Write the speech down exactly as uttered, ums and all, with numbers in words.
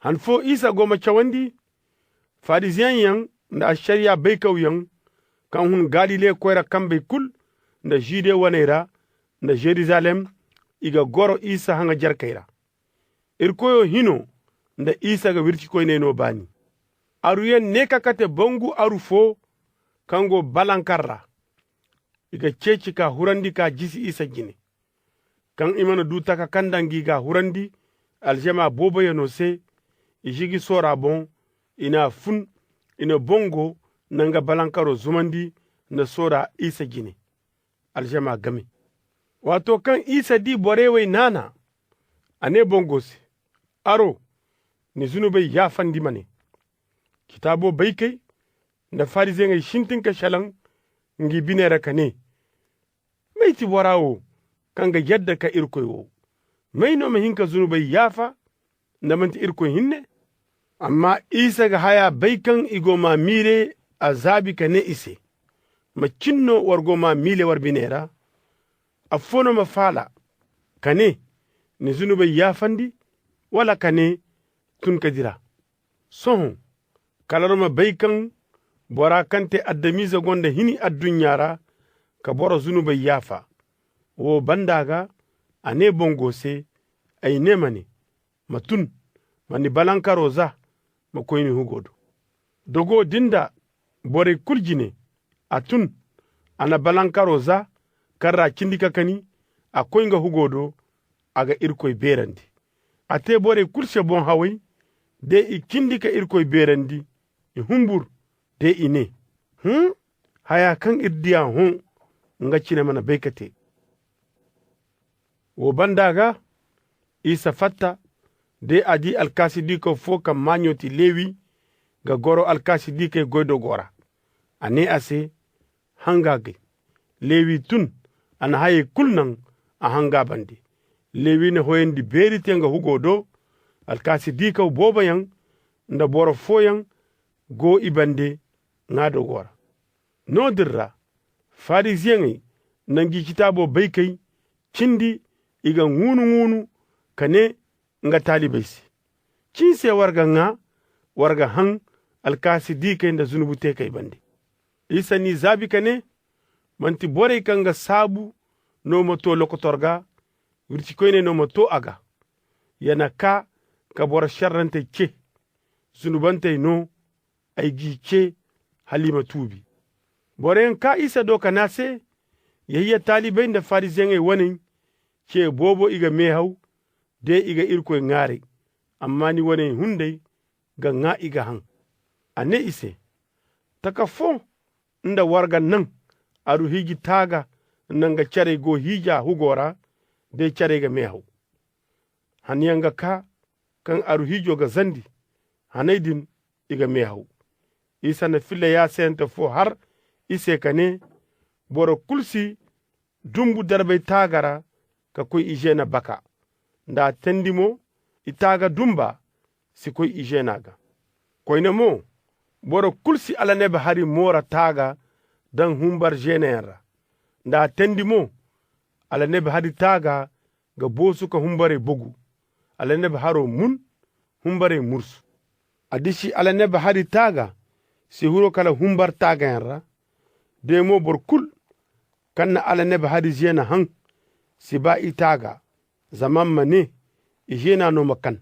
Han foo isa go ma cawandi, fariziyeŋ yaŋ nda ašariya baykawyaŋ kaŋ hun galile koyra kambey kul nda jude waney ra nda jerusalem, i ga goro isa haŋajerkey ra. Irkoyo hino nda isa ga wircikoyney no baani. Aruyaŋ ne ka kate bangu aru foo kaŋ go balankar ra. I ga ceeci ka hurandi ka jisi isa jine. Kaŋ i mana du taka kaŋ nda ngi g'a hurandi alžama booboyanoo se, i žigi soora boŋ. I n'a fun, i na bongo nda nga balankaroo zumandi nda soora isa jine. Alžama game. Waatoo kaŋ isa dii borey wey naanaa, a nee bongoo se, aro, ni zunubey yaafandi ma ne. Kitaaboo baykey nda farizeŋey sintin ka šelaŋ ngi biney ra ka nee, may ti boraa woo kaŋ ga yadda ka irkoy woo? May no ma hin ka zunubey yaafa nda man'ti irkoy hinne? Amma isa ga hayaa bay kaŋ i go m'a miile, a zaabi ka nee i se, macin no war go m'a miile war biney ra? Affoo no ma faala ka nee, ni zunubey yaafandi, wala ka nee, tun ka dira? Sohõ, kala war ma bay kaŋ boraa kaŋ tee adamize gonda hini adduɲɲaa ra ka boro zunubey yaafa. Woo banda ga, a nee bongoo se, ay nee ma ne, ma tun, ma ni balankaroo za, ma koy ni hugoo do. Dogoo din da borey kul jine, a tun, a na balankaroo za, kaŋ ra cindi ka kani, a koy nga hugoo do, a ga irkoy beerandi. A tee borey kul se boŋ haway, de i cindi ka irkoy beerandi, i hunbur, de i nee, hun, hayaa kaŋ ir diya hõ, nga cine mana bay ka tee. Woo banda ga, isa fatta, de a dii alkaasidiikaw foo kaŋ maaɲo ti lewi, ga goro alkaasidiikey goydogoo ra. A nee a se, hanga gay. Lewi tun, a na hayey kul naŋ, a hanga bande. Lewi na hoyandi beeri tee nga hugoo do. Alkaasidiikaw booboyaŋ nda boro fooyaŋ go i bande, ŋaadogoo ra. No-din ra, fariziyeŋey na ngi kitaaboo baykey cindi, i ga ŋuunu-ŋuunu ka nee nga taalibey se, cin se war ga ŋaa, war ga haŋ alkaasidiikey nda zunubuteekey bande? Isa n'i zaabi ka nee, man'ti borey kaŋ ga saabu no ma too lokotor ga, wircikoyney no ma too a ga. Ya na kaa ka boro šerrantey cee, zunubantey no, ay g'i cee, hala i ma tuubi. Boroyaŋ kaa isa do ka nee a se, yahiya taalibey nda farizeŋey waney, ce boobo i ga meehaw, de i ga irkoy ŋaaray. Amma ni waney hunday ga ŋaa i ga haŋ. A nee i se, taka foo nda war ga naŋ aru hiiji taaga, nda nga carey go hiijaa hugoo ra, de carey ga meehaw. Hanyaŋ ga kaa kaŋ aru hiijoo ga zandi, hanay din i ga meehaw. Isa na filla yaasayante foo har i se ka nee, boro kul si dumbu darbay taaga ra ka koy izeena baka. Nda a teendi mo, i taaga dumba si koy izeena ga. Koyne mo, boro kul si alanebe hari moora taaga daŋ hunbar zeenayaŋ ra. Nda a teendi mo, alanebe hari taaga ga boosu ka hunbarey bogu, alanebe haroo mun, hunbarey mursu. Adisi alanebe hari taaga si huru kala hunbar taagayaŋ ra. De mo boro kul kaŋ na alanebe hari zeena haŋ si baa i taaga, zama a ma nee, izeena no ma kan.